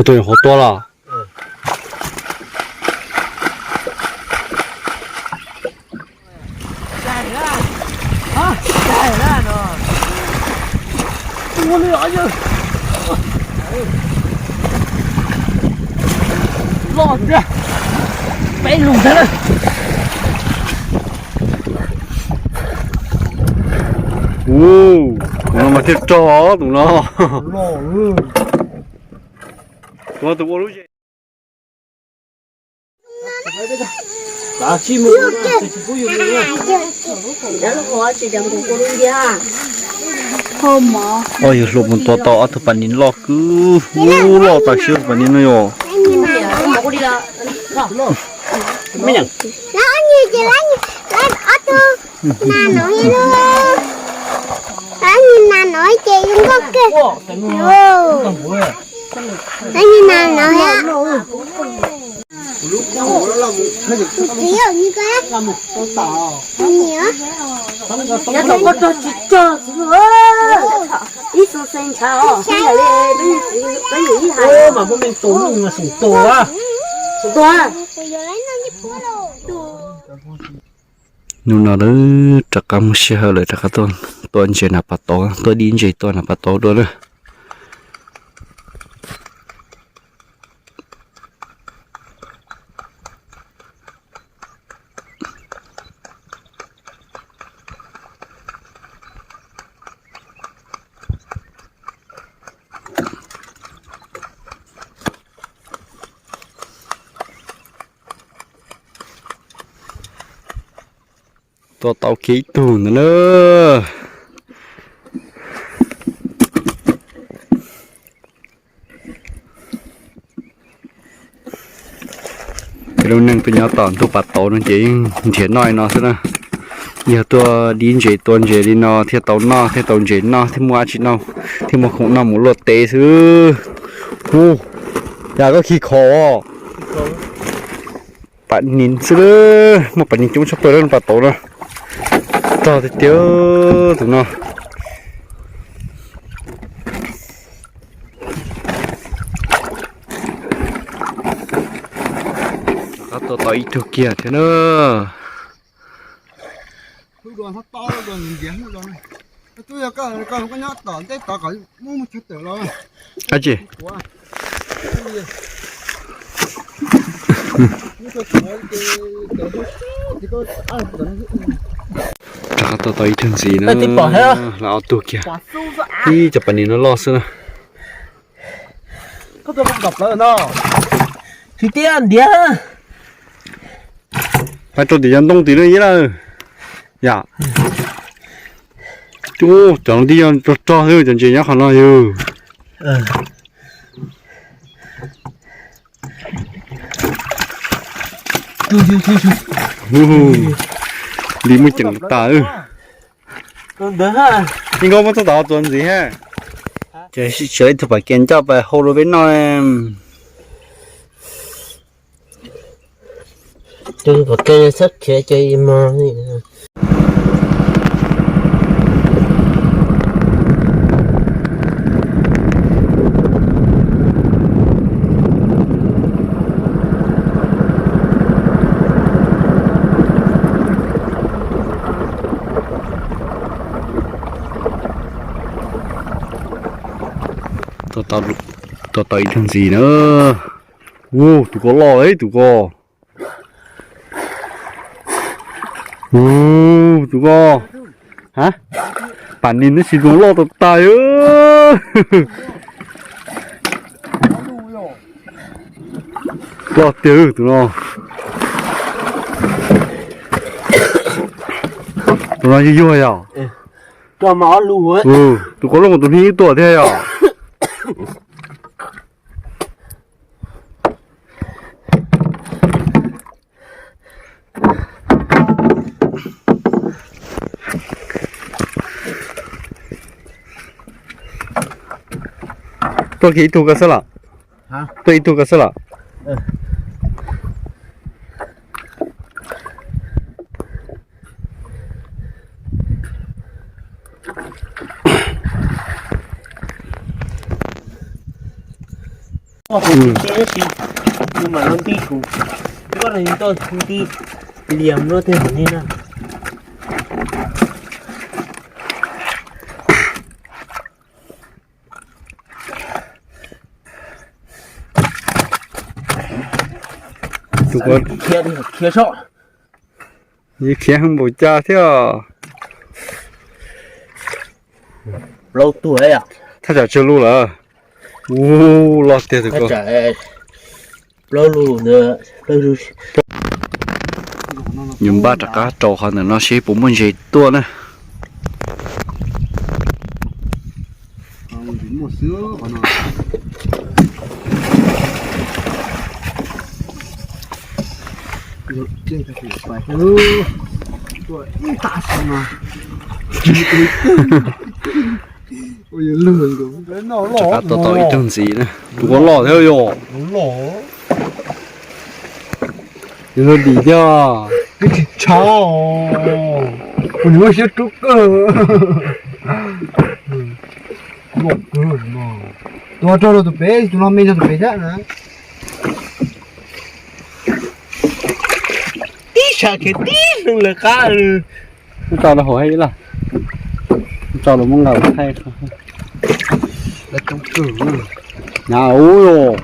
Tus hauv tua los. Loj tiag, peb lus thiab na. Tus no mas thiaj rog tus no. Tus no tus ua lub zes. Ua yog hluas mus tua tau ob tug pas nis loj kub, loj tas siab pas nis no yom. Nyob tom qhov rog tsis cog xwb, ib xu xees ntshav os, ib yam li peb yawm ib hais mas muaj me tus mas xum tua, xum tua. Hnub no lawv rov qab muaj sij hawm lawm rov qab tuaj tua ntses nram pas tod, tuaj dib ntses tua nram pas tod dua na. Tua tau kiag ib tug ntawd na. Ces lub neej tuaj nyob tom ntug pas tod no ces yeej nrhiav noj li no xwb na. Yog tuaj dib ntses tua ntses li no thiaj tau noj, thiaj tau ntses noj, thiaj muaj dab tsi noj, thiaj muaj khoom noj mus luaj teb xwb. Hu, cas koj khi khov. Pas nis xwb, muaj pas nis coob tshaj plaws lawm pas tod na. Rog tiag tiag tus no. Rov qab tua tau ib tug kiag thiab na. Dab tsi? Rov qab tua tau ib tug ntxiv na, lawv ob tug kiag. Ib cov pas nis no loj xwb na. Hais rau tim cov ntoo tim no ib lawm. Yam, cov ntoo yog rog rog xwb, cov ntses nyob qhov no yog. Li muaj ceem tas. Yeej nkauj muab txoj tod txuas ntxiv ha. Ces sib tsev ib tug pas kiag ncaj pas hau rau peb noj. Tus kom kiag txhob khiav ces mog. Tua tau ib tug ntxiv na. Ua tus ko loj ib tus ko. Ua tus ko. Ha, pas nis tab sis tus loj tas tas. Loj tiag tus no. Tus no yuag yuag yom. Tus ko loj tus hni ib tuam thiab yom. Tuaj kiag ib tug ko xwb los? Tuaj ib tug ko xwb los? Ces nws mam los nti kuv, koj los nti liam no tej ntawm ne na. Khiav, khiav so. Khiav heev npaum cas thiab. Plaub tug, thaj tsam tsawg lus lawm? Ua, loj tiag tus ko. Plaub lus, plaub lus. Yus npaj rov qab rau qhov ntawm no seb puas muaj ntses tuaj na. Rov qab tua tau ib tug ntxiv na, tus ko loj thiab yom. Yus dim thiab. Twb tsis tshav, kuv nws muaj siab rub kawg. Tua rau rau tus pem, tus no me rau tus pem thiab na. Tib sab khiav tib lwm qab lawm. Tso rau hauv haib ib laj, tso rau muab nqa haib. Na, ua,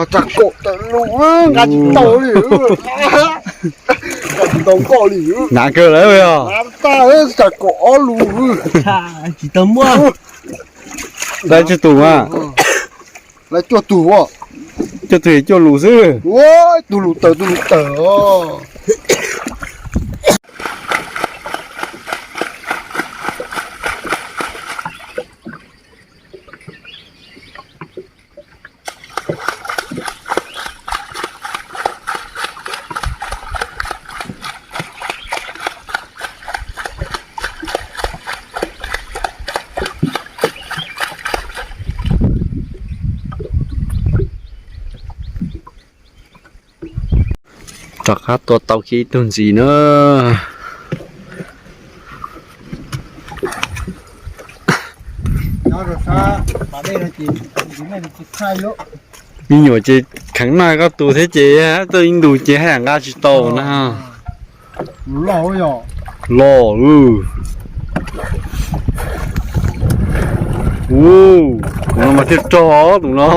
tsa kaum tawm lus, nqa tsis tau li, nqa tsis tau nkoj li. Hnav kawg lawm os. Hnav tag, tsa kaum ob lus. Tsis tau muaj. Lawv cuaj tug mas. Lawv cuaj tug os. Cuaj tug, cuaj lus xwb. Ua, tus lus tawm tus lus tawm os. Rov qab tua tau kiag ib tug ntxiv na. Me nyuam ces kheev noj koj tus thiab ces tuaj ib ntus ces haj yam nqa tsis tau na. Loj, loj. Tus no mas thiaj rog tus no.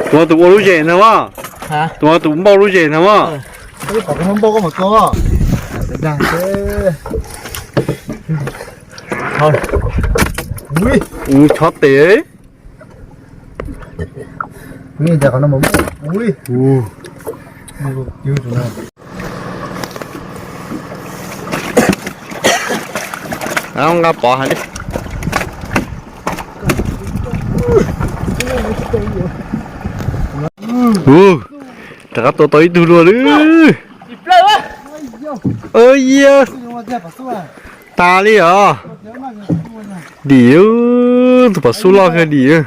Tus no tus ua lub zes ntag mas. Tus no tus npauj lub zes ntag mas. Chob tes. Nqa pov hais li. Rov qab tua tau ib tug luaj lawm. Yog, tas li os. Dim, tus pov xub loj kawg dim.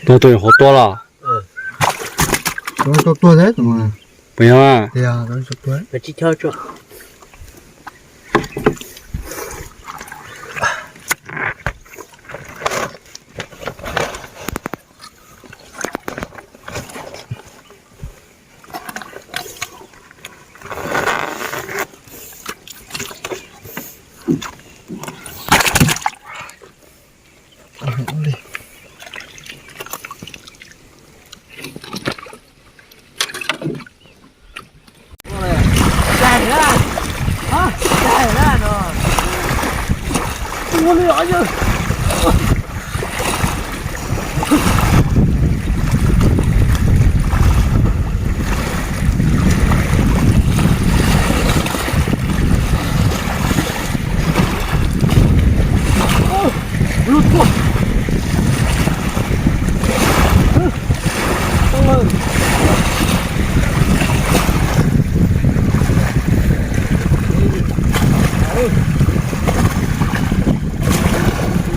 Tus, tus hauv tua los? Puas yog? Ua li os yawg.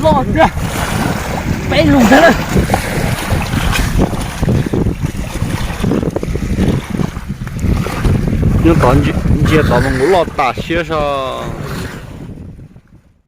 Loj tiag, peb lus ntag lawm. Nyob tod ntsia tod mas nkaus loj tas siab zog.